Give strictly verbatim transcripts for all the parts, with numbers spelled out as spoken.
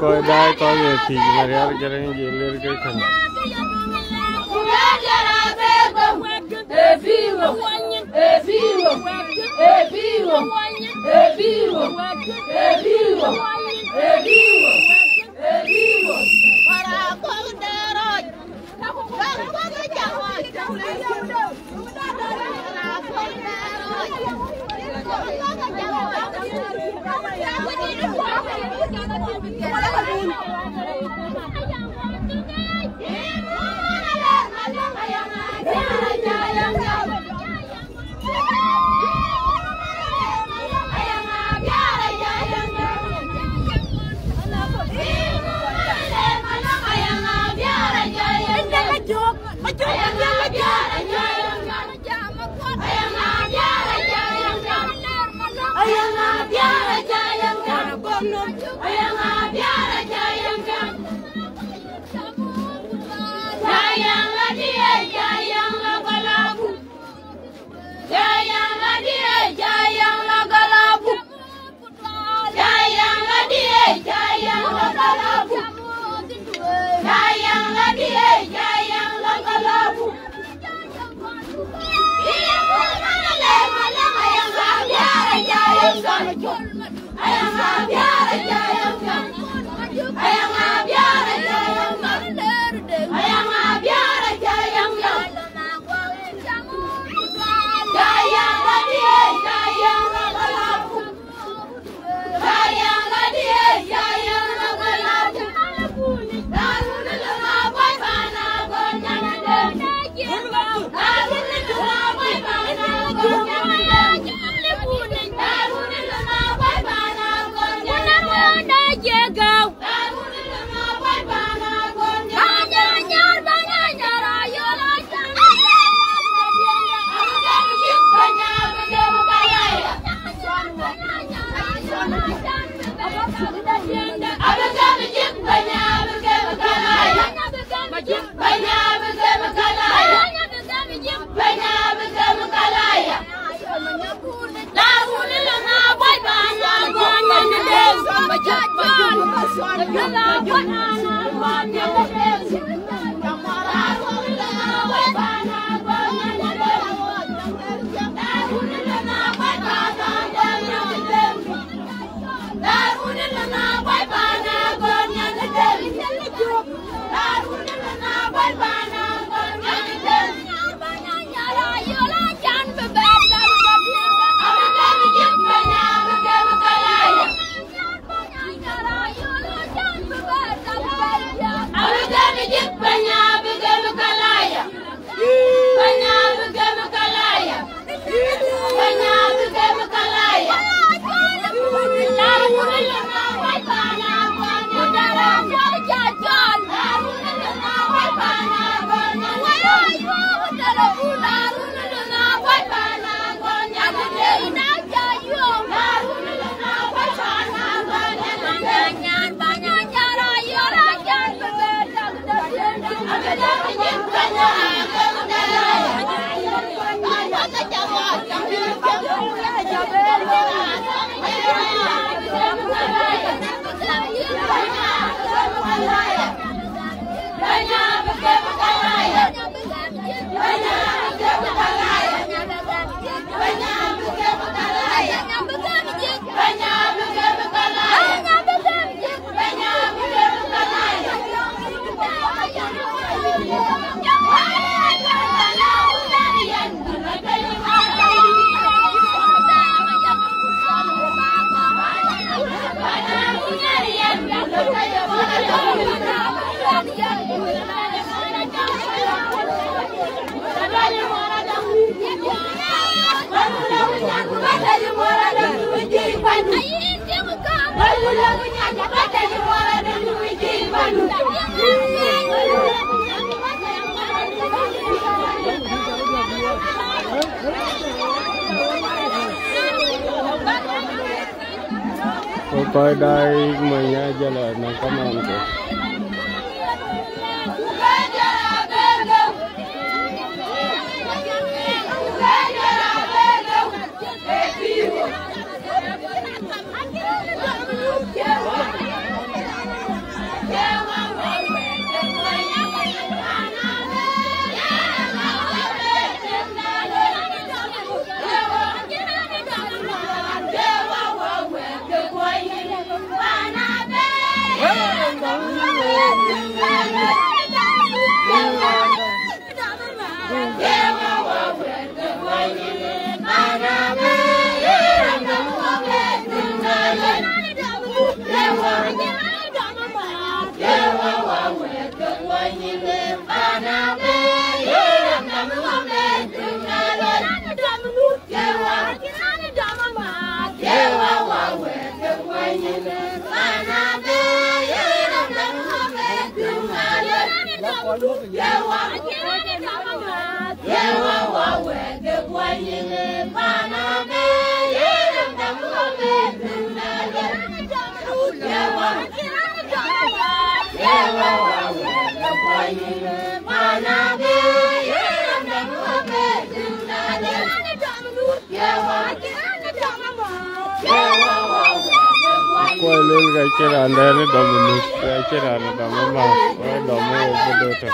Kɔc daai kɔc ye thiëc Marial Garaŋ jɔ lueel ke kën. Ku kɔc daai mony aa jɔl a nɔŋ kamaan ke. Kuɔi luel ka cïn raan dɛ̈ në dɔm ë mïth, ka cïn raan ë dɔm ë määth, wek dɔm ë wok bï döt tök.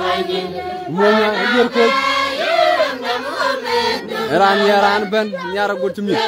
Muɔnya, muɔnya, ajuɛɛr kuec. Raan ya raan bɛ̈n, nhiar agut cï mïth.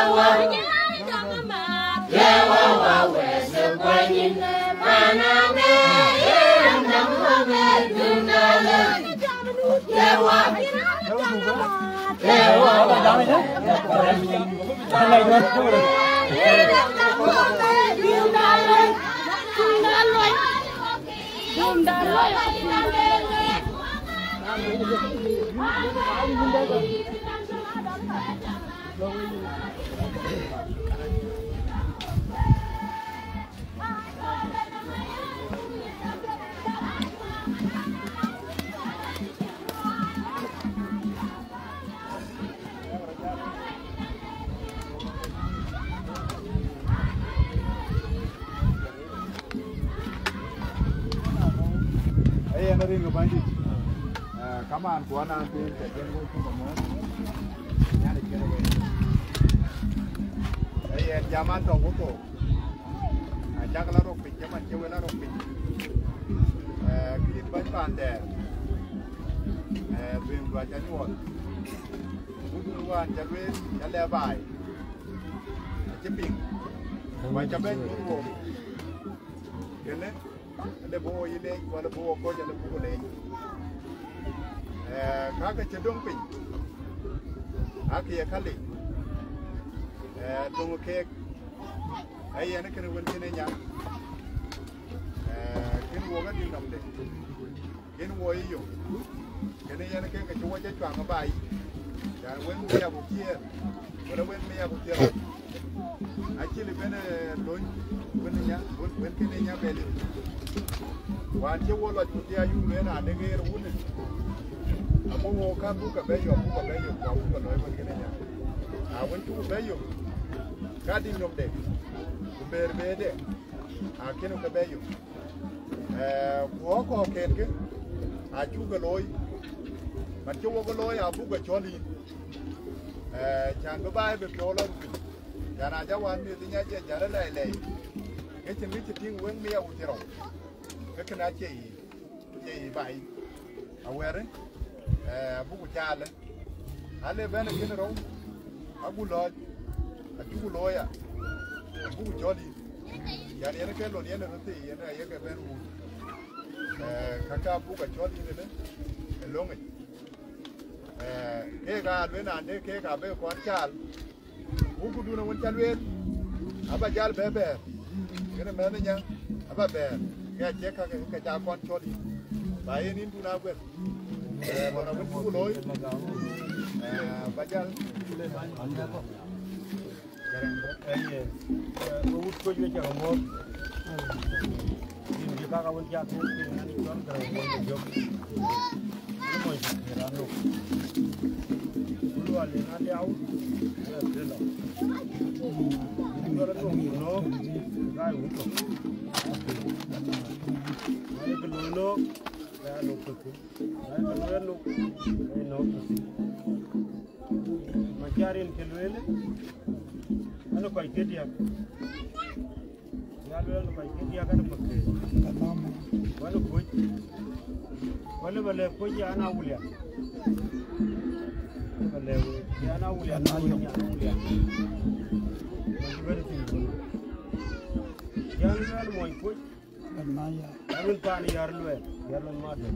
Ayen, rin ke bändït. Eh, kaman ku anɔŋ piny ke jɛn wek cï ke mɔ̈ɔ̈th. Nyan ë cïn wek. Ayen, jam an tɔ̈ ku thok. Acäk la rok piny, cï man cï wek la rok piny. Eh, kït bäny pan dɛɛr. Eh, bï mdu aca nyuɔɔth. Wudun wään ca lueel, ca lɛ̈k baai. Acï piŋ. Ku aca bɛ̈n nyuɔɔth wok. Kënë, ale bï wo yï leec, ku ale bï wo kɔc, ale bï wo leec. Eh, kakë cï döŋ piny, akë ye ka liu. Eh, töŋ keek, ee yen kënë wën cïn ë nya. Eh, kën wok adï nɔmde. Kën wo yï yök. Kënë yen ke ke cï wo jɔ cuaŋ ë baai. Can wën mia ku thiëër, wala wën mia ku thiëër. Acïlï bɛ̈n, eh, lony, wën nya, wën, wën kënë nya bɛ liu. Wään cï wo lɔc ku thiëër ayuk lueel raan de ɣeer wun. Ago wo ka buk ke bɛ yök, buk ke bɛ yök, ku abuk ke lɔc wën kënë nya. A wën cuk bɛ yök, ka dï nyomde, ku beer beerde, akënë ke bɛ yök. Eh, ku ɣɔ̈k kɔ̈k ken kë, acuk ke looi. Man cï wok looi, abuk ke cɔl yïn. Eh, can bï baai bï piɔ̈u lɔ rupiny. Can a jɔ wään mïth nya jɛ jäl lɛi lɛi. Ke cïn kë cï tïŋ wek mia ku thiërrou. Ke kën acie yic, acie yic baai. Awɛ̈rë, eh, abuku caalë. Ale bɛ̈n ë kën rou, agu lɔɔc, acuku looi ya, abuku cɔl yïn. Yan yen ke lon yen röt thii, yen aye ke bɛ̈n wun. Eh, kakë abuk acɔl yïn ënë, ë löŋic. Eh, keek aa lueel naan de keek abï kɔn caal. Wukudun wën ca lueel, aba jal bɛ bɛ̈ɛ̈r. Kënë mɛnh nya, aba bɛ̈ɛ̈r. Ke acie kakë ke ca kɔn cɔl yïn. Ba yen yïndun aguel. Eh, lon awën cuk looi. Eh, ba jal. Garaŋ, eh, ye, eh, we wut kuc we cak muɔ̈th. Yïn bï kaka wën cak muɔ̈th, yïn ŋan cɔl Garaŋ Bol Jok. Yïn mony cï kë raan nok. Ku luɔi Len aliau, ala tela. Jɔl atuɔŋ ku nɔɔk, gai wun tɔ̈. Mani ke looi nɔɔk, ya lok tɔ̈ thïn. Mani ke looi anɔk, ya nɔɔk tɔ̈ thïn. Macarin ke lueel, ënë kɔc ke diäk. Ya lueel kɔc ke diäk ënë Pakëër. Wälë kuc. Wälë ba lɛ̈k kuc ya na William. Wälë ba lɛ̈k ya na William, na William, ya na William. Wälë bɛ̈n thïn. Ya lueel mɔc kuc. Wälë paan yär lueel, yär lueel madë.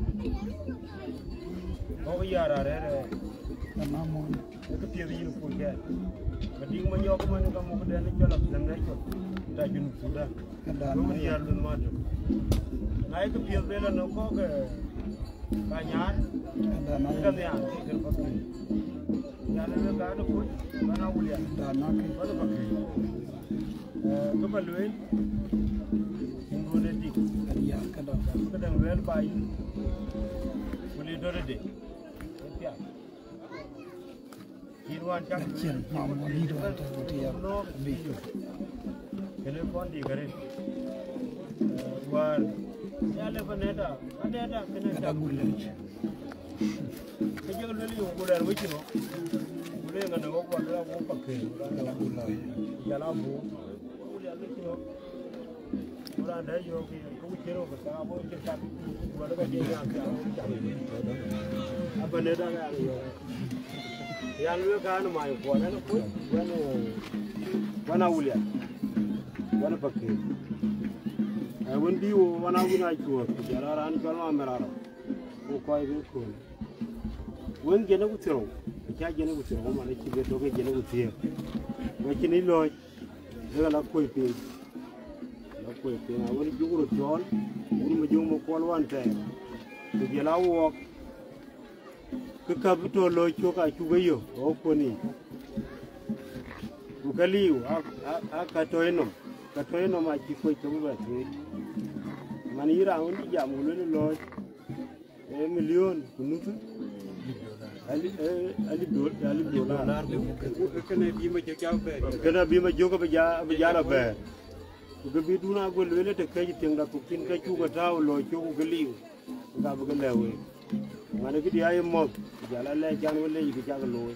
Kɔ̈k yär arɛ̈ɛ̈r ë. Ë kë piɛth yïn kuc ë. Madiŋ Manyɔk man ka muk dɛn cɔl Abdul Nation, ta Junub Sudan. Muk yär lueel madë. Na ye kë piɛth bela në kɔ̈k, eh, ka nyar, ka nhiar, ke kën kɔ̈k. Yär lueel ka në kuc, ka na William. Ka në Pakëër. Eh, kë ba lueel, yïn duɔ̈n ë tik. Këdäŋ lueel ba yïn, ku le dɔ̈ɔ̈rde. Ë piath. Yïn wään cak lueel, cien, mam, mam, yïn duɔ̈n të, të ya, bï. Kënë kɔn dï gërë. Eh, wäär, ya le ba nɛ̈da, ba nɛ̈da, kënë cak. Ka jɔl lueel yök, ku lɛɛr wecin ɣɔ̈k. Ku le ŋa në ɣɔ̈k, ku lueel abuɔ̈k Pakëër. Jal abuɔ̈k. Ku lɛɛr wecin ɣɔ̈k. Ku raan dɛ̈ yɔ̈ɔ̈k, ke wecin ɣɔ̈k, ke thaar abuɔ̈k cï tak. Ku adë ka jɛ nyaak, ke abuɔ̈k cak. Abä në dak ɣɛn yɔ̈ɔ̈k. Yan lueel ka në mac kuɔn, ɛn kuc, wën, wën a William. Wën a Pakëër. Ë wën bï wo, wën a wun a cuɔɔth, ku jɔl a raan cɔl Mamer Arɔk. Ku kɔc ke kööl. Wën jiɛn ë ku thiërou, acä jiɛn ë ku thiërou, man acï bï tök ë jiɛn ë ku thiëër. Wecin ë lɔ̈ɔ̈c, ë la kuöc piny. La kuöc piny, awën juk röt cɔɔl, wun Majöŋ Makuɔl wään tɛɛr. Ku jɔl a wuɔɔk, kë ka bï tɔ̈ lɔ̈ɔ̈c cök acuk ë yök, ɣɔ̈k kuön yiic. Ku ka liu, a, a, a ka tɔ̈ ë nɔm, ka tɔ̈ ë nɔm acï kuöc tök bɛ thuëëc. Man yï raan wën cï jam ku lueel lɔ̈ɔ̈c, ee milion ku nuth, ali-, ee, alip dol-, alip dolar. Kënë bï Majöŋ abï ja, abï ja la bɛ̈ɛ̈r. Ku kë bï dun ago lueel të këc tiŋda thuk thïn ke cuk ë tääu lɔ cök ku ke liu. Ku ka bï ke lɛ̈k week. Ŋuan ë këdï aye mɔ̈th, ku jal alɛc can wën lec kë cak looi.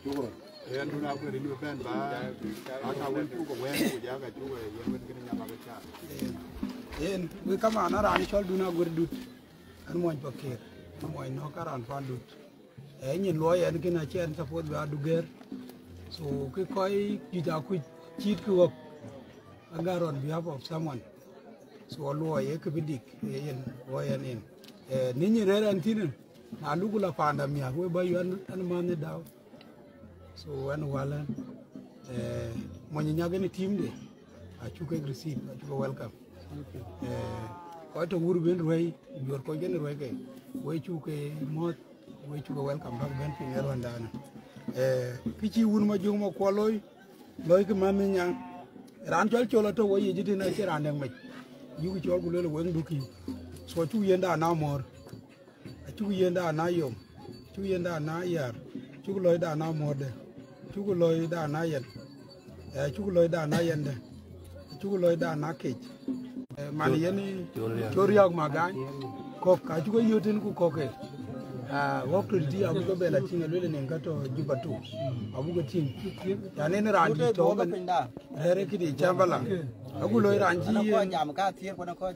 Cuk rɔt. Yen dun akuër ë bɛ̈n ba, aka wën cuk ë wɛ̈ɛ̈r ku jak acuk ë yen wën kënë nyam abï caar. Yen, wek kaman a raan cɔl dun aguër dut. An muɔny Pakëër, an muɔny nɔ̈k ka raan pan dut. Ë nyin luɔi ɛn kën acï ɛn support bï adu gɛ̈ɛ̈r. So, kë kɔc juëc akuc cït kë ɣɔ̈k, agar on behalf of someone. So, luɔi ë kë bï dik, ë yen luɔi ɛn en. Ë, në nyin rɛ̈ɛ̈r ɛn thïn, na luk la panda miäk, we bä yɔn ɛn man ë dau. So, ɛn wal ɛn, ë, mony nyak ɛn team de, acuk kek receive, acuk ke welcome. Ë, kɔc tɔ̈ wur ben ruɛ̈i, juɔ̈r kɔc kën ruɛ̈i ke, we cuk ke mɔ̈th, we cuk ke welcome back ben piny ë ruandan. Ë, kë cï wun Majöŋ Makuɔl looi, looi kë man nya, raan cɔl col atɔ̈ wo yic tïn acï raan dɛ̈ŋ mec. Yuk cɔl ku lueel wëŋ dukï. So, cuk yen da na mɔ̈ɔ̈r. Acuk yen da na yom, cuk yen da na yar, cuk lɔi da na mɔ̈ɔ̈rde, cuk lɔi da na yɛn, ë, cuk lɔi da na yɛnde, cuk lɔi da na kec. Ë, man yen cor riak magany, kɔ̈k, acuk yöt tïn ku kɔ̈k ke. Aa, ɣɔ̈k tɔ̈ tï abuk ke bɛ la tïŋ aluel nin ka tɔ̈ Juba tu, abuk ke tïŋ. Yan en raan dït tɔ̈ ëmën. Rɛ̈ɛ̈r ë këdï cäm bä la. Agu loi raan cï yen,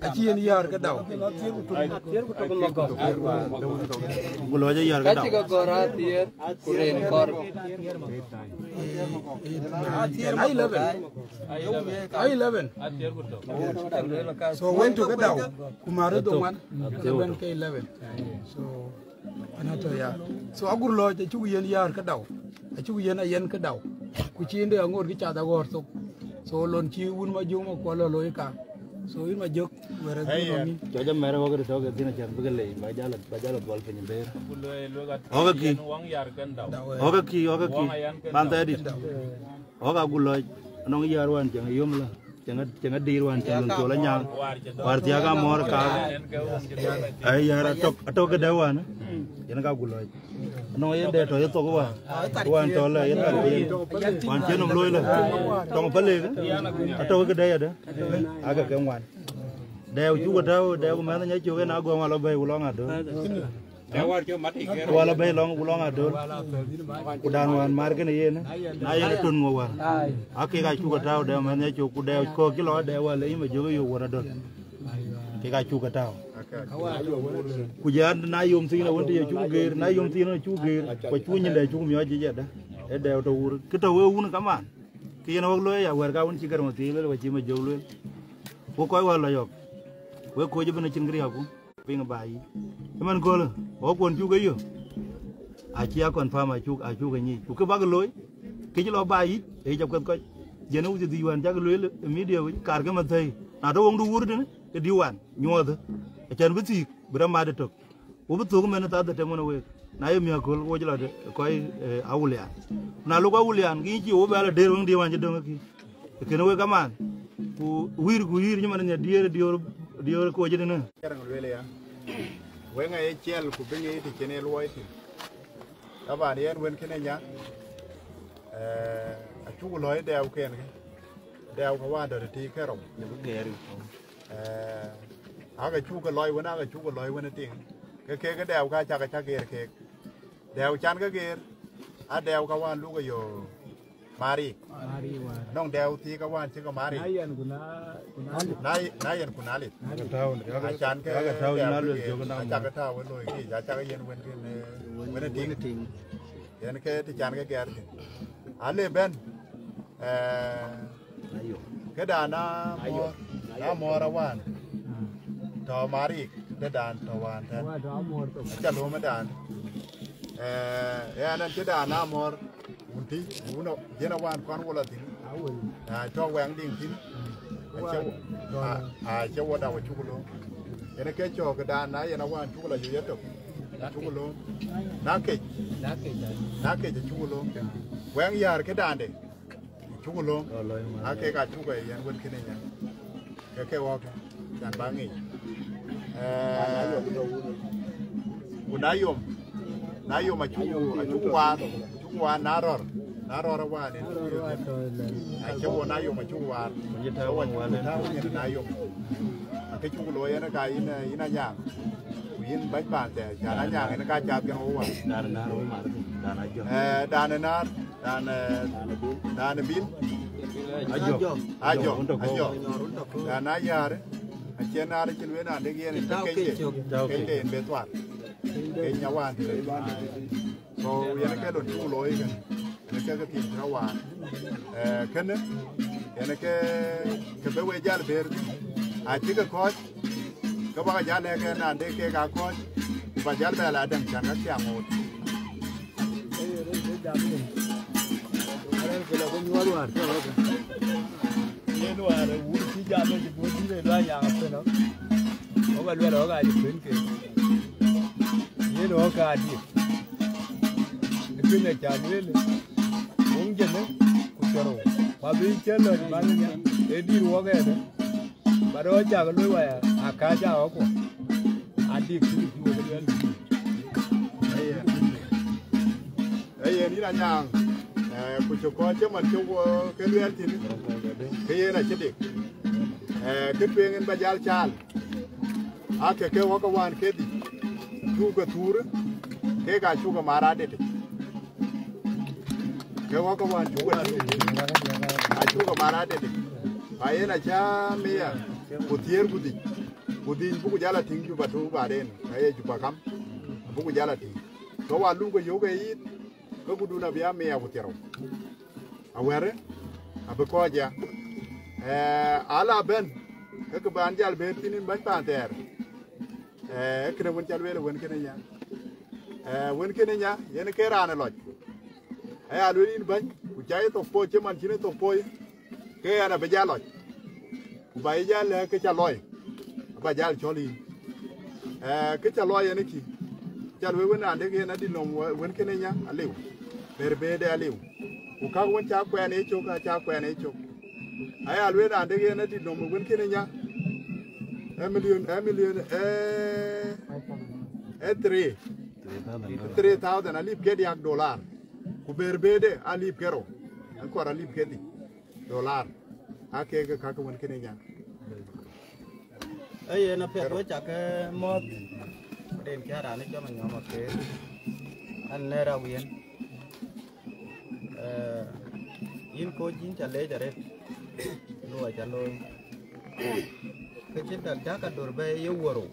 acï yen yäär ke dau. Agu loi cï yäär ke dau. Ka cï ke gɔ̈ɔ̈r athiëër, ku rin kɔ̈r. Ai eleven. Ai eleven. So wën tök ke dau, ku määr ë dhoŋuan, ke bɛ̈n ke eleven. So, Ëna tɔ̈ ya. So, agur lɔɔc acuk yen yäär ke dau. Acuk yen ayen ke dau. Ku cï yen de aŋoot kë cath aɣɔ̈ɔ̈r thok. So, lon cï wun Majök Makuɔl lɔ looi ka. So, yïn Majök, wɛ̈ɛ̈r adhil nɔŋ yïn. Cɔc amɛ̈r ɣɔ̈k röt tɔ̈ ke thïn acän bï ke lei, ba jal, ba jal dhuɔl piny bëër. Ɣɔ̈k akï. Dau, eh. Ɣɔ̈k akï, ɣɔ̈k akï. Ban thɛɛr dït. Dau. Ɣɔ̈k agur lɔɔc, anɔŋ yäär wään cäŋ yom la. Cï ŋa, cï ŋa dïïr wään cï luŋ col anyaŋ. Wäär thiääk amɔ̈ɔ̈r ka. Ai, yär atök, atök këde wään. Yen ka ku lɔc. Nɔŋ yen dɛ tɔ̈ ye thok wään. Wään tɔ̈ lɛ, yen ka ku yen. Wään cï nɔm looi lɛ. Tɔŋ Palek. Atök këde yadë. Ake ke ŋuan. Dɛɛu cuk tääu, dɛɛu ku mɛnh nya cuk en agɔŋ alɔ bɛ̈i ku lɔŋ adöl. Wala bɛ̈i lɔŋ ku lɔŋ adöl. Ku dan wään mar kënë yen. Na yen tun ŋö wään. Akek acuk tääu dɛɛu mɛnh nya cuk ku dɛɛu kɔ̈k cï lɔ dɛɛu wala yï ma jök yök wär adöl. Kek acuk tääu. Ku jɛ an na yom thiin awën të ye cuk geer, na yom thiin awën cuk geer. Ku cuk nyin dɛ cuk miɔc jijɛtdä. Ë dɛɛu tɔ wur. Kë tɔ wek wun kaman. Kë yen wek looi ya wɛ̈ɛ̈r ka wën cï gär ma thiin lueel wa cï ma jök lueel. Wek kɔc wä lɔ yɔk. Wek koc ëbën acïn kë riääku. Piŋ ba yic. Ëmën köölë, ɣɔ̈k kuɔn cuk ë yö. Acï a confirm acuk, acuk ë nyic. Ku kë bäk looi, kë cï lɔ ba yic, ë yic akueth kɔc. Jɛn ë wuth dhïc wään cak lueel ë media wïc, kaar kë ma thëi. Na tɔ woŋdu wur tënë, ke diu wan, nyuɔɔthë. Acän bï thiik, bï rɔt mat ëtök. Wo bï thök mɛn thath ëtëm ɣɔn week. Na ye miäk köl, wo cï lɔ de, kɔc, eh, awulian. Na lok awulian, kë yïn cï wo bɛ lɔ der weŋ diu wan cï döŋ ë kï. Kënë wek kaman, ku wïïr, ku wïïr cï man nya diëër, diëër, diëër kocë tënë. Cï rɛŋ lueel ya. Weŋ aye ciɛl, ku bï ŋic të cïn ë luɔi thïn. Taban yen wën kënë nya, eh, acuk lɔ̈i dɛɛu ken kë. Dɛɛu ke wään dɔ̈t të tïï ke rou. Eh, ake cuk ke lɔi wën, ake cuk ke lɔi wën ë tiŋ. Ke kek ë dɛɛu ka cak, cak geer kek. Dɛɛu can ke geer, a dɛɛu ka wään luk ë yo. Mari. Mari wään. Nɔŋ dɛɛu thiik awään cï ke mari. Na yen ku na, ku na lit. Na, na yen ku na lit. Na lit. Acan ke dɛɛu ke geer, acak ke tääu ë loi kiic, acak ke yen wën kën, eh, wën ë tiŋ. Yen ke të can ke gɛɛr thïn. Ale bɛ̈n, eh, këdan na mɔ̈ɔ̈r, na mɔ̈ɔ̈r awään. Tɔ marik, këdan tɔ wään tɛ̈n. Aca lööm ëdan. Eh, yen an cï dan na mɔ̈ɔ̈r. Wun tï, wun ɔ, yen awään kɔn wo lɔ thïn. Awël. Ah, tɔ wɛŋ diŋ thïn. Acie wo, ah, acie wo da wo cuk loŋ. Yen ke cɔɔk dan na yen awään cuk lɔ yök yetök. Cuk loŋ. Na kec. Na kec, ah. Na kec cuk loŋ. Wɛŋ yäär ke dande. Cuk loŋ. Ake ka cuk yen wën kënë nya. Ke ke wɔ ke, can ba ŋic. Eh, ku na yom, na yom acuk, acuk waar, acuk waar na rɔr, na rɔr awään en. Acie wo na yom acuk waar. Acie wo acuk tääu nyin na yom. Ake cuk looi yen ka yïn, yïn anyaŋ. Ku yïn bäc paan thɛɛr, can anyaŋ en ka cath kɛn wo waar. Eh, dan ë naar, dan, eh, dan ë bil. Ajɔ. Ajɔ, ajɔ. Dan ayäär, acie naar cï lueel an dek yen en bï kec de. Kec de en bï thuar. Kec nya wään. So, yen ke lon cuk looi kën. Yen ke ke thiin tɔ̈ wään. Eh, kënë, yen ke, ke bï we jäl ber thïn. Acï ke kɔ̈ɔ̈c, ke bäk jäl lɛ̈k en an dek kek aa kɔ̈ɔ̈c, ku ba jäl bɛ la däŋ can ka thiaŋ ŋoot. Yen wäär wun cï jam ë cï bɔ̈ dït ë luany yaŋ apënɔ. Wok aluel wok acï kuën ke. Yen wok ka diëk. Ë piŋ aca lueel. Wok jënë ku cɔrou. Ku abï cï lɔc man ë nya. Ë dït wok ɛɛdë. Ba rɔɔc cak lueel waya. Akac a wok kuɔ. Adik cï wok lueel. Ee yen yïn anyaŋ, eh, ku cï kɔc cï man cï wo ke luɛɛl thïn, ke yen acï dek. Eh, kë tueŋ en ba jäl caal, ake ke wok ke wään kedhie, cuk ke thuur, kek acuk ke mar adetic. Ke wok ke wään cuk ke thuur, acuk ke mar adetic. Ka yen acä mia, ku thiëër ku dhïc, ku dhïc buku jäl a tïŋ Juba tök baden, ka ye Juba kam, buku jäl a tïŋ. Ke wa luk ke yök e yiit, ke kudun abï a mia ku thiërou. Awɛ̈rë abï kɔc ya. Eh, ala bɛ̈n, ke kë ban jäl ber thïn yïn bɛ̈ny paan thɛɛr. Eh, kënë wën ca lueel wën kënë nya. Eh, wën kënë nya, yen ke raan ë lɔc. Aya lueel yïn bɛ̈ny, ku ca ye thok poi, cï man cïn ë thok poi, ke ɣɛn abï jäl lɔc. Ku ba yï jäl lɛ̈k kë ca lɔi, aba jäl cɔl yïn. Eh, kë ca lɔi yen ë kï, ca lueel wën raan dek yen adï nɔm wë-, wën kënë nya aliu, ber beede aliu. Ku käk wën ca kuɛɛn ë cök, aca kuɛɛn ë cök. Aya lueel adek yen adït nɔm wën kënë nya. Ë milion, ë milion, ë, ë three. Three thousand alip ke diäk dollar. Ku ber bede alip ke rou. Ë kɔr alip ke dhïc dollar. Ake ke kake wën kënë nya. Ee yen apiɛth we cak mɔ̈th. Rin kë raan ë jɔm nyɔm akeer. An nɛ̈r awiën. Eh, yïn koc yïn ca leec arëët, luɔi ca looi. Ke cïn dak dak ador bɛ ye wuɔrou.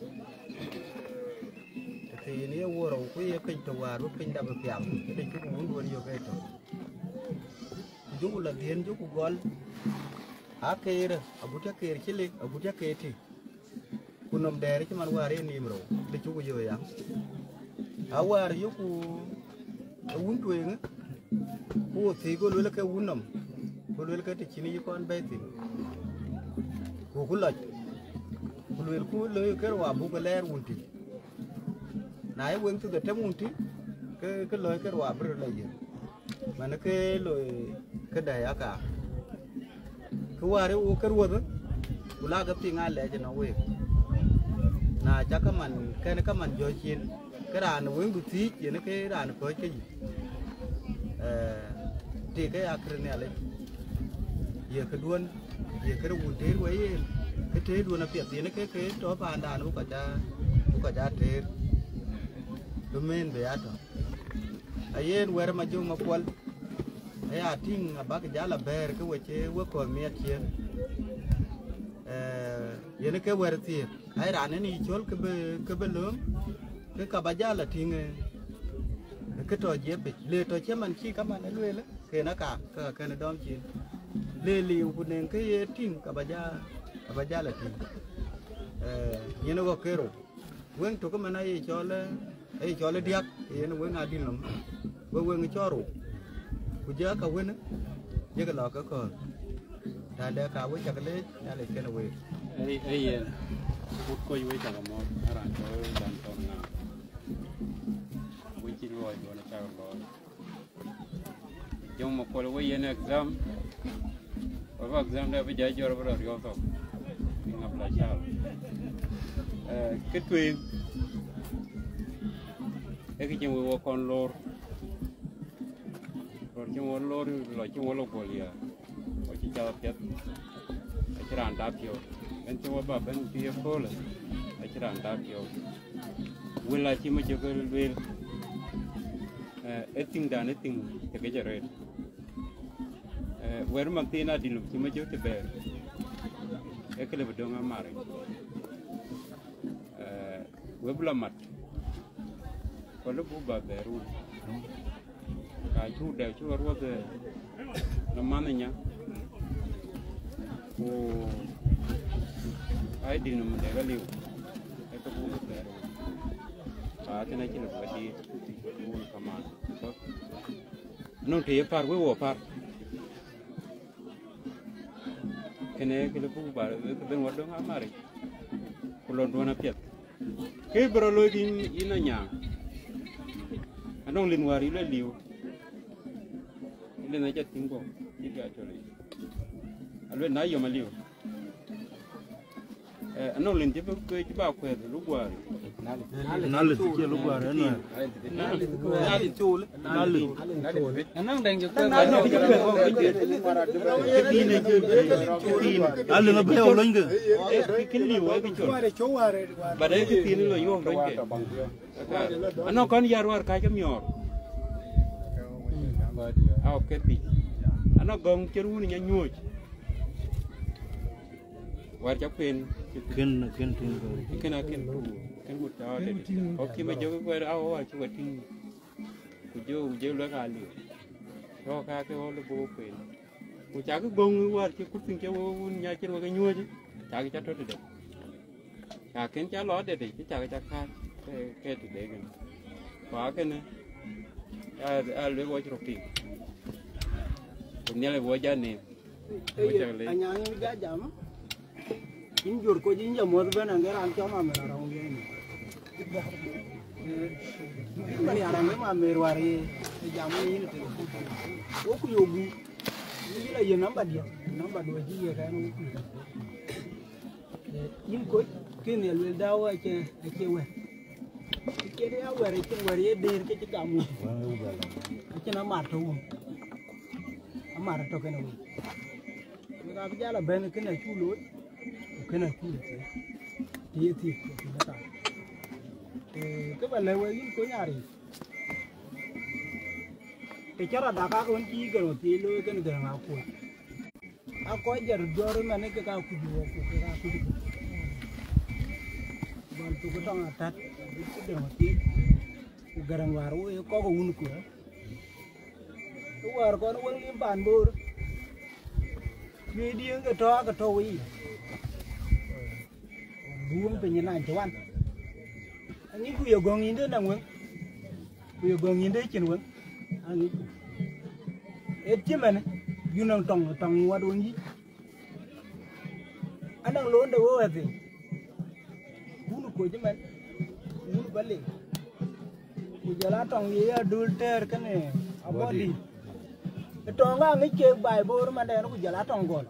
Të thiin ye wuɔrou ku ye piny të wäär bï piny dap piath, këde cuk wun duɔ̈n yök ëtök. Ku jukku la dhiën jukku gɔl, akeer, agut akeer cï lik, agut akeer tï. Ku nɔm dɛɛr cï man wäär ye niim rou, të cuk yök ya. Awäär yökku ë wun tueŋë, ku wo thiëc, go luel ke wun nɔm, go luel ke të cïn yï kɔn bɛ̈ɛ̈i thïn. Ku ku lɔc, ku luelku loi ke rou abuk ke lɛɛr wun tï. Na ye weŋ thïth atem wun tï, ke, ke loi ke rou abï röt lɔ yiëk. Man ke loi këdɛ̈ aka. Kë wäär ë wo ke ruɔth, ku la ke piŋ aa lɛc ënɔŋ week. Na cak kaman, kɛn kaman jɔ cin, ke raan wëŋdu thiic, yen ke raan kɔc ke yic. Eh, tik ke ya kër Nhialic. Ye këduɔ̈n, ye kër wun tëër wei yen, ke tëëduɔ̈n apiɛth, yen ke ke tɔ paandan, bï kɔc aa, bï kɔc aa tëër. Bï meen bï aa tɔ. Ayen wɛ̈t ma jök ma kuɔl, aya tïŋ abäk jal abɛ̈ɛ̈r ke we cï we kɔ̈th miɛt ciëën. Eh, yen ke wɛ̈t thiëëk, ai raan en yï cöl ke bï, ke bï lööm, ke ka ba jal atïŋ, eh, ke tɔ jiëpic. Le tɔ cï man cï kaman ë lueel, ken aka, ke ka kën dɔm cin. Le liu ku neŋ ke ye tïŋ, ka ba ja, ka ba jal atïŋ. Eh, yen ɣɔ̈k ke rou. Weŋ tök ëmën aye cɔl, aye cɔl ë diäk, yen weŋ adïl nɔm. We weŋ cɔl rou. Ku jëk ka wën, jëk lɔ ke kɔ̈ɔ̈th. Raan dɛ ka we cak leec, Nhialic kën week. Ei, ei yen. Wut kɔc we cak mɔ̈th, raan cɔl Dan Thɔn Ŋaŋ. We cï luɔi duɔ̈n cak luɔi. Jɔŋ ma kuɔl we yen exam. Wa ba exam de bi jai jɔr bi rɔ riɔp thok. Bi ŋap la chal. Eh, kë tueŋ. E kë cïn we wɔ kɔn lor. Rɔt cïn wɔ lor, lɔ cïn wɔ lɔ guɔl ya. Wɔ cï cath apiɛth. Acï raan dap piɔ̈u. En cï wɔ ba ben bï ye köölë. Acï raan dap piɔ̈u. Wël acï ma jɔ ke lueel. Eh, e thiŋdan e thiŋ të ke jɔ rëët. Eh, wɛ̈t man thiin adï lum cï ma jɔ të bɛ̈ɛ̈r. E këlë bï döŋ amar. Eh, we bï lɔ mat. Ku lë buk ba bɛ̈ɛ̈r wun. Ka cuk dɛ cuk ruɔth, eh, në man nya. Ku ai dï num dek aliu. E ke buk bɛ̈ɛ̈r wun. Ka tënë cï lë buk adït. Wun kaman. Anɔŋ të ye par, we wɔ par. Kënë kë lë buk ba, kë ben wɔ döŋ amaric. Ku lon duɔ̈n apiɛth. Kë bï rɔ looi kï yïn, yïn Anyaŋ. Anɔŋ lin wäär yï lɔ liu. Lin aca tïŋ bɔ̈, cï ke acɔl yic. Aluel na yom aliu. Eh, anɔŋ lin cï bï, cï ba kuɛth luk guäär. Nalit, cie luk guäär, ënɔɔnë. Nalit. Anɔŋ dɛŋ cï kuɛth. Anɔŋ cï kuɛth, cï piny, cï, cï piny. Alin abï ya lony ke. Eh, kë, kë liu, eh, kë col. But eh, kë thiin lɔ yom lony ke. Anɔŋ kɔn yar wäär kac ke miɔɔr. Au, ke thic. Anɔŋ gɔŋ cïn wun nya nyuɔ̈c. Wäär ca kueen. Kën, kën tïŋ kë. Kën a kën ku, kën ku tɔ̈ de. Kɔc cï ma jɔ ke kuɛɛr, a wä cï wä tïŋ. Ku jɔ, ku jɔ luɛk aliu. Tɔ̈ ka ke ɣɔl buk kueen. Ku cakï gɔ̈ŋ wäär cï kurthiŋ cï wek wun nya cïn wek ke nyuɔ̈ɔ̈c, cakï ca tɔ̈ tëde. Ca kën ca lɔ tëde, cï cakï ca kääc, ke, ke tëde kën. Ku akënë, a, a luek wɔ cï rɔ piŋ. Ku Nhialic wɔ ja neem. Ee, Anyaŋ, yïn bï ja jam. Yïn jur kɔc, yïn jɔ muɔ̈th ëbɛ̈n, aŋë raan cɔl Mamer Arɔŋ yen. Ee, yïn bä rial aŋë Mamer wäär ye, ë jam ë yïn ë tëde. Wo ku yök gup. Yïn bï Ye namba diɛ̈, namba duɔ̈ cï ye kɛn wek. Yïn kɔc, kën ye luel dau acie, acie wɛ̈t. Kën ya wɛ̈t, acïn wɛ̈t ye dëër ke cï gam wun. Acïn amar tɔ̈ wun. Amar tɔ̈ kënë wun. Wek abï jal a bɛ̈n kënë acuk looi, ku kënë acuk looi. Të ye thiëk, ku të ye kaŋ. Eh, kë ba lɛ̈k wek yïn kɔc arëët. Të cä rɔt dak aa ke wën cï Garaŋ Athiëëc looi kënë Garaŋ Akuɔ̈c. Aa kɔc jɔt jɔ̈ɔ̈r ëmɛn ke ka kuc wɔ ku ke ka kuc ku. Gɔl thok ë tɔŋ atät, cï Garaŋ Athiëëc, ku Garaŋ wäär woi ë kɔk ë wun kuë. Ë wäär kɔn wek lim paan Bor. Cuëëcdiɛ̈n ke tɔ̈ aake tɔ̈ wei. Duum piny ë nany cï wan. Aŋicku ye gɔ̈ŋ yïndë naŋ weŋ, ku ye gɔ̈ŋ yïndë cïn weŋ, aŋicku. Ee cïmën, yïn naŋ tɔŋ, tɔŋ ŋuɔt weŋ yïc. Anaŋ loonde wëu ëthïn. Wun kuc ëmën, wun bä le. Ku jɔl a tɔŋ ye adul tɛɛr kënë abɔ̈ dït. Ë tɔŋ aa ŋic kek baai Bor mandɛn ku jɔl a tɔŋ gɔl.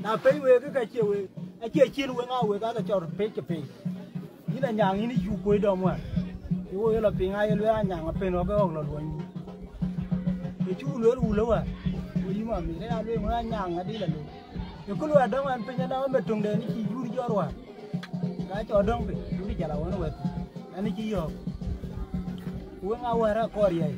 Na peny wek ke ka cie wek, acie cin weŋ aa wek aa ke cɔl pec ke pec. Yïn Anyaŋ yïn ë cuk kuöc dɔm wär. Ye wo ye lɔ piŋ aa ye lueel Anyaŋ apen ɣɔ̈k ë ɣɔ̈k lɔ luɔny. Ë cuk lueel wulë wär. Wo yï mam mïth aya lueel ŋö Anyaŋ adï la lueel. Ë kul wär dɔm ɛn piny ënɔɔnë ëmɛ töŋden ë cï jur jɔt wär. Ka cɔ dɔ̈ŋ piny, duökï jal awën wɛ̈t, ɛn cï yɔ̈ɔ̈k. Ku weŋ aa wɛ̈ɛ̈r akɔɔr riɛi.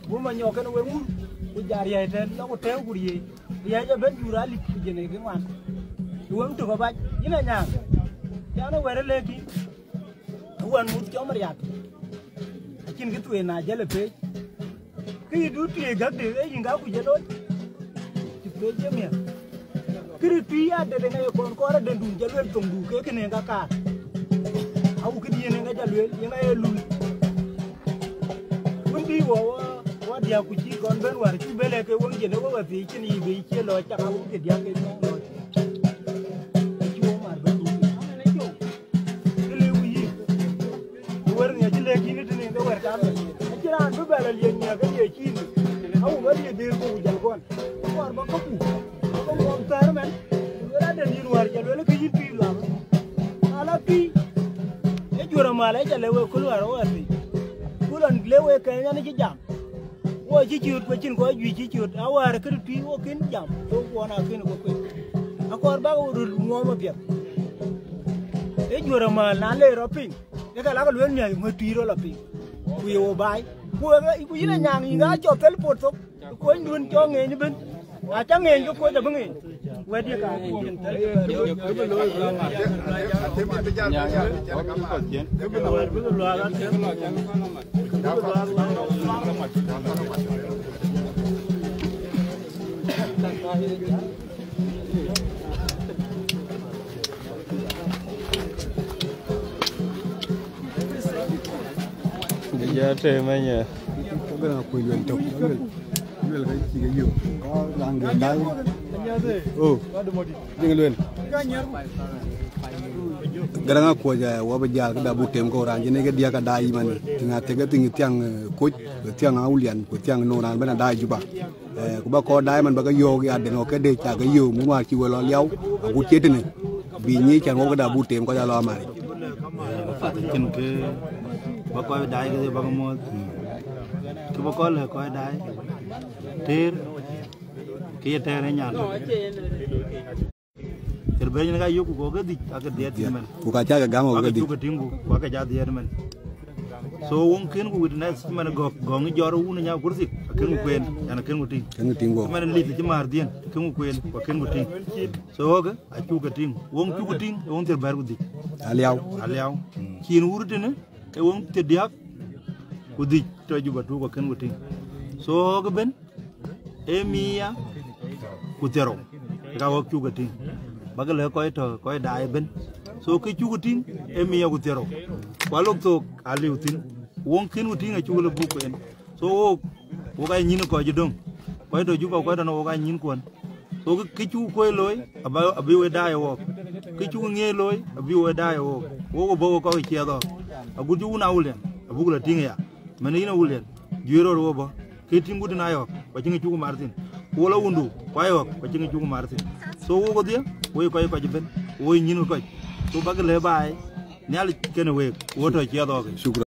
Ku manyɔk kën weŋ wur, ku ja riɛi tɛ̈n, lɔ ku tɛ̈ɛ̈u ku riëëc. Riɛi jɔ ben jur alip ku jënë ke ŋuan. Ku weŋ tök abac, yïn Anyaŋ. Can ë wɛ̈ɛ̈r ë lëk yïn. Ë wën muth cɔm riak. Acïn kë thuëëc na jël ë peec. Kë yï dut tuëëc gäkde, ee yïn ka kuc ë looi. Cï peec ye miɛt. Këdï tui adede ŋa ye kɔn kɔɔr adendun jɔ luel thoŋdu ke kënë ŋa kaar. Awu këdï yen ŋa jɔ luel, yen ŋa ye luui. Wën bï wɔ, wɔ, wɔ diäk ku cï kɔn bɛ̈n wäär, cï bɛ̈n lɛ̈k ke weŋ jënë we wä thiëc cïn yï bei cie lɔɔc cak awu ke diäk ke nɔŋ lɔɔc. Acï wɔ mar bɛ̈n ku. Kë liu yï. Ku wɛ̈t ŋiɛc cï lëk yïn tënë ke wɛ̈t kamë. Acïn raan bï bɛ lɔ liec ŋiɛc ke liec cïn. Awu bä liec dhil ku jal guɔn. Kɔɔr bä käkku. Bä ke muɔɔm thäär ëmɛn. Ku luel aden yïn wäär jal luel ke yïn pïïr luaŋ. Na la pïïr. Ë juör amal ë jal le wek kul wäär wä thïn. Ku lɔn le wek kɛn yan cï jam. Wo cï ciöt ku acïn kɔc juëc cï ciöt. Awäär këdï tui wo kën jam. Wo kuɔn akën wo kuec. Akɔɔr bä ke röt ŋuɔɔm apiɛth. Ë juör amal na le rɔ piny. Ë ka lak lueel miäk ŋö tui rɔ lɔ piny. Ku ye wo baai. Ku ë, ku yïn Anyaŋ yïn aa cɔ thel pot thok. Kuɔnyduön cɔ ŋeeny ëbën. Na cä ŋeeny ke kuɔc abï ŋeeny. Wɛ̈t ye ka. Dï ja tëë mɛnyɛ. Ka gën a kuc luel tök, luel, luel ka cï ke yök. Ka raan gën daai. Oh, dïŋ luel. Garaŋ Akuɔc, eh, wɔ bï jal këda buk tem kɔ̈u raan cïn ke diäk ka daai man. Tïŋ a thek ke tïŋ thiaŋ, eh, Koc, thiaŋ Awulian, ku thiaŋ nɔn raan bɛ̈n a daai Juba. Eh, ku ba kɔɔr daai man ba ke yɔ̈ɔ̈k ya den ɣɔ̈k ke dec ca ke yöök mun wäär cï we lɔ liau, agut cie tënë. Bï nyic can ɣɔ̈k këda buk tem kɔc alɔ amaric. Eh, apath acïn kë ba kɔc daai ke ba ke muɔ̈th. Kë ba kɔc lɛ̈k kɔc daai. Tëër, kë ye tëër ë nyan. Tëër bɛ̈ny ka yök ku ke dhïc, ake dhiɛɛt mɛn. Ku ka ca ke gam ɣɔ̈k ke dhïc. Cuk ke tïŋ ku, ku ake ca dhiɛɛt mɛn. So wöŋ kën ku witness mɛn gɔ̈k, gɔ̈ŋ ë jɔr wun nya kurthik, akën ku kueen, yan akën ku tïŋ. Kën ku tïŋ wöŋ. Mɛn lith cï määr dhiën, akën ku kueen, ku akën ku tïŋ. So ɣɔ̈k, acuk ke tïŋ. Wöŋ cuk ke tïŋ, ë wöŋ thiërbɛ̈t ku dhïc. Aliau. Aliau. Mm. Cïn wur tënë, ë wöŋ thiërdiäk ku dhïc, tɔ̈ Juba tu ku akën ku tïŋ. So ɣɔ̈k ëbën, ee mia ku thiërrou, ka ɣɔ̈k cuk ke tïŋ. Ba ke lɛ̈k kɔc tɔ̈, kɔc daai ëbën. So kë cuk ke tïŋ, ee mia ku thiërrou. Ku alok thok aliu thïn. Wöŋ kën ku tïŋ acuk lɔ buk kueen. So wok, wok aa nyïn kɔc ë döŋ. Kɔc tɔ̈ Juba, kɔc tɔ̈ nɔm, wok aa nyïn kuɔn. So kë, kë cuk kuöc looi, aba, abï we daai ɣɔ̈k. Kë cuk ŋiɛc looi, abï we daai ɣɔ̈k. Wok bɔ̈ wok kɔc ë ciɛɛth ɣɔ̈k. Agut cï wun Awulian, abuk lɔ tïŋ ya. Mɛn yïn Awulian, juëc rɔt wo bɔ̈. Kë tïŋ gut na yɔ̈k, ku acïn kë cuk mar thïn. ku wo la wundu, ku ayï ɣɔ̈k, ku acïn kë cuk mar thïn. So, wok kedhie, wo ye kɔc kɔc ëbën, wo ye nyïn kɔc. So, bäk lëu baai, Nhialic kenë week, wo tɔ̈ ciɛth ɣɔ̈k.